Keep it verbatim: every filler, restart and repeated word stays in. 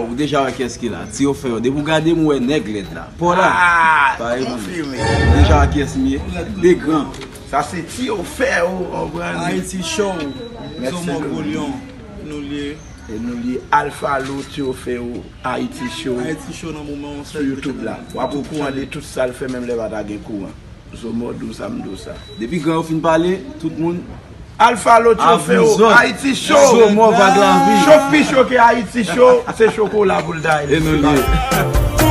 Ou deja wè kiyès ki la. Ti Ofè yo. Depi w gade m, ou wè nèg lèd la. Paw la. Ah, Parèy, konfime. Deja wè kiyès m ye. De gran. Sa se Ti Ofè, ou konprann? Haiti Show. Mèsi, Zomo Louis. Goulion. Nou li ye. E nou li Alpha Lo, Ti Ofè, ou Haiti Show. Haiti Show nan moman an. Sou YouTube la. W ap okouran de tout sa l fè menm lè pa ta gen kouran. Zomo di w sa, m di w sa. Depi gran yo fin pale, tout moun Alpha Lo, Ti Ofè, ou Avizon. Haiti Show. Zomo vag lavi. Cho pi cho ke Haiti Show, se chokola pou l ta E nou li ye.